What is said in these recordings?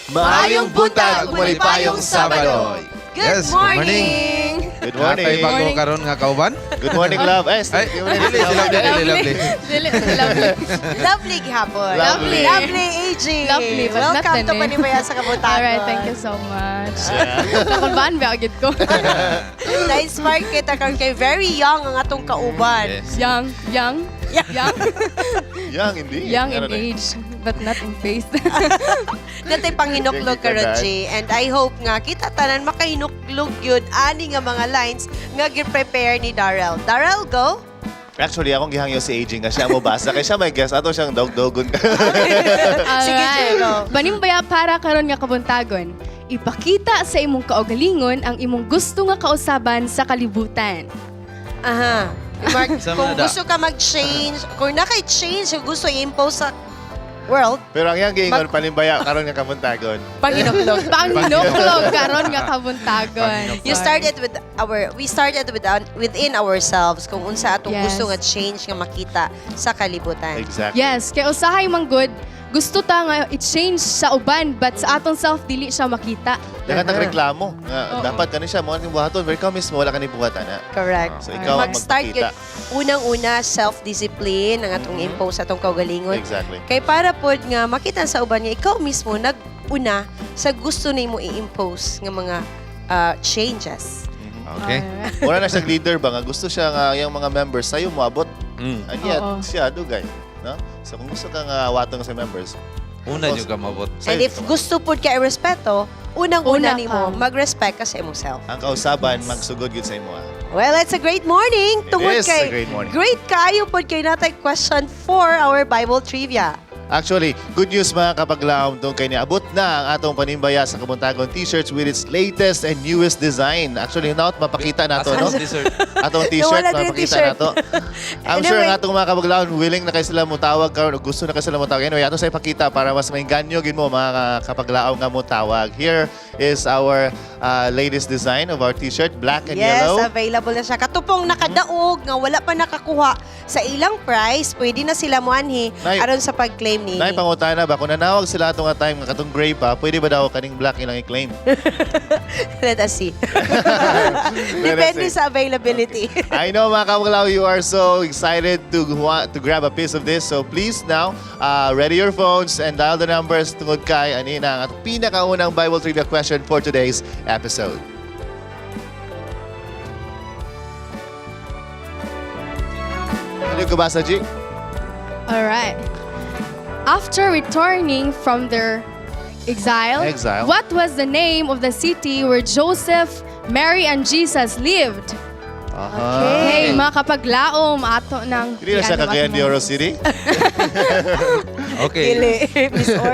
Maayong buntag, malipayong Sabado. Good Yes, good morning. morning. Good morning. Natay bago Morning. karon nga kauban? Good morning, love. Eh, Ay, dili sila, dili, lovely. Dili, lovely. Lovely gihapon. Lovely. Lovely, AJ. Lovely, but not Welcome the to name. Panimbaya sa Kabuntagon. Alright, thank you so much. Nakulbaan ba agad ko? Na-inspire kita karon kay very young ang atong kauban. Yes. Young, young, young, Young indeed. young in Ano na eh? age, but not in face. Natay panghinuklog Thank you for karon, that. Jay. And I hope nga kita tanan makahinuklog yun ani nga mga lines nga gi-prepare ni Darrell. Darrell, go. Actually, akong gihangyo si AJ nga siya mo basa. Kay siya may guest. Ato siyang dog-dogon. Sige, Jay, go. Panimbaya para karon nga kabuntagon. Ipakita sa imong kaugalingon ang imong gusto nga kausaban sa kalibutan. Aha. Mark, Sa kung mga da. gusto ka mag-change, kung naka-change, kung gusto i-impose sa world, Pero ang iyang giingon, panimbaya, karon nga kabuntagon. panghinuklog. Panghinuklog karon nga kabuntagon. You started with our we started with within ourselves kung unsa atong gusto nga change nga makita sa kalibutan. Exactly. Yes, kay usahay man good, gusto ta nga i-change sa uban but sa atong self dili siya makita. Dapat nagreklamo. Nga, Oo. dapat kani siya, mo ni buhaton. Pero ikaw mismo, wala ka ni buhatan. Na. Correct. So, ikaw ang Mag-start magpakita. yun. Unang-una, self-discipline ang atong impose sa atong kaugalingon. Exactly. Kay para pod nga makita sa uban nga ikaw mismo nag-una sa gusto nimo i-impose nga mga changes. Okay. Alright. Wala na siyang leader ba nga gusto siya nga yung mga members sa'yo moabot. And yet, Oo. siya dugay. No? So kung gusto ka nga watong sa members, Una nyo ka mabot. sa'yo And if ka maabot. gusto pod ka i-respeto, unang-una Una nimo ka. mag-respect ka sa imong self. Ang kausaban magsugod gyud sa imo. Ah. Well, it's a great morning. It Tungod is kay a great morning. Great kaayo pod kay natay question for our Bible trivia. Actually, good news, mga kapaglaom, tungkol kay niabot na ang atong panimbaya sa Kabuntagon t-shirts with its latest and newest design. Actually, now mapakita nato, Asa no? ang dessert? Atong t-shirt, Nawala din yung mapakita t-shirt. nato. I'm sure Anyway. ang atong mga kapaglaom, willing na kayo sila mutawag karon o gusto na kayo sila mutawag. Anyway, ato sa ipakita para mas mainganyo gid mo, mga kapaglaom, nga mutawag. Here is our latest design of our t-shirt, black and Yes, yellow. available na siya. Katupong nakadaog nga wala pa nakakuha sa ilang price, pwede na sila moanhi Nay- aron sa pag-claim ni. Nay, pangutana ba, kung nanawag sila atong nga time nga katong gray pa, pwede ba daw kaning black ilang i-claim? Let us see. Depende see. sa availability. I know, mga kapaglaom, you are so excited to want to grab a piece of this. So please now, ready your phones and dial the numbers tungod kay anina ang atong pinakaunang Bible trivia question for today's episode. Ano yung kabasa, G? Alright. After returning from their exile, Exile. what was the name of the city where Joseph, Mary, and Jesus lived? Aha. Okay, mga kapaglaom, ato ng Hindi na siya Cagayan de Oro City? Okay. Dili, Miss Or.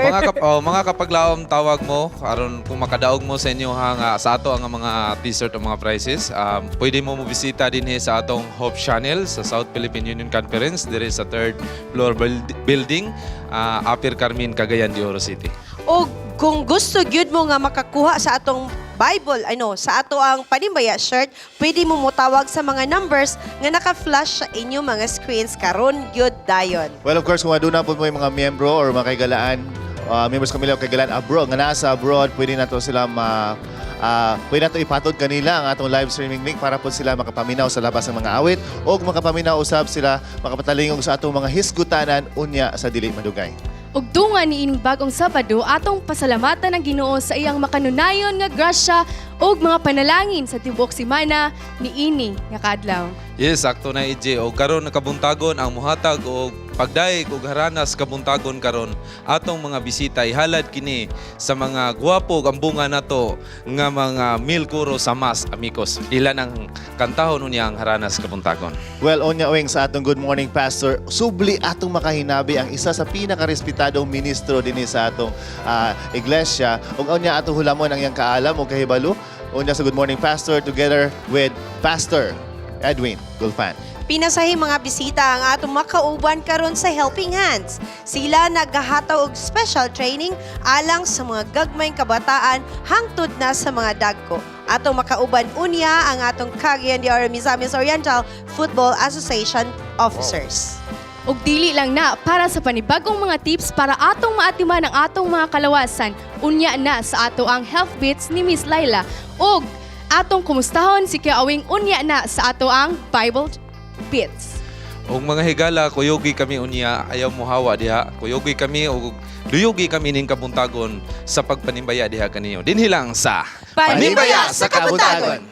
Mga kapaglaom, tawag mo aron kung makadaog mo sa inyo ha, nga sa ato ang mga t-shirt o mga prizes, pwede mo mobisita dinhi sa atong Hope Channel sa South Philippine Union Conference dire sa third floor building, Apir Carmen, Cagayan de Oro City. O kung gusto gyud mo nga makakuha sa atong Bible, ano, sa ato ang panimbaya shirt, pwede mo motawag sa mga numbers nga naka-flash sa inyong mga screens karon gyud dayon. Well, of course, kung aduna po mo yung mga miyembro or mga kaigalaan, members kami o kaigalaan abroad, nga nasa abroad, pwede na to sila pwede nato ipatod kanila ang atong live streaming link para po sila makapaminaw sa labas ng mga awit o makapaminaw usab sila makapatalingog sa atong mga hisgutanan unya sa dili madugay. Ug dungan niining bagong Sabado, atong pasalamatan ang Ginoo sa iyang makanunayon nga grasya ug mga panalangin sa tibuok semana niini nga kaadlaw. Yes, sakto na, EJ. O karon nakabuntagon ang muhatag og pagdaig og haranas kabuntagon karon atong mga bisita, ihalad kini sa mga gwapo ug ambunga nato nga mga Milkuro sa Mas Amigos. Ilan ang kantahon unya ang haranas kabuntagon. Well, unya wing sa atong Good Morning Pastor, subli atong makahinabi ang isa sa pinakarespetadong ministro dinhi sa atong iglesia. Ug unya atong hulamon ang iyang kaalam ug kahibalo. Unya sa Good Morning Pastor together with Pastor Edwin Gulfan. Pinasahi mga bisita ang atong makauban karon sa Helping Hands. Sila naghahataw og special training alang sa mga gagmayng kabataan hangtod na sa mga dagko. Atong makauban unya ang atong Cagayan de Oro Misamis Oriental Football Association officers. Ug dili lang na para sa panibagong mga tips para atong maatiman ang atong mga kalawasan. Unya na sa ato ang Health Beats ni Miss Laila. Ug atong kumustahon si Kuya Awing unya na sa ato ang Bible Beats. Og mga higala, kuyogi kami unya, ayaw mo hawa diha. Kuyogi kami og duyugi kami ning kabuntagon sa pagpanimbaya diha kaniyo. Dinhi lang sa Panimbaya sa Kabuntagon.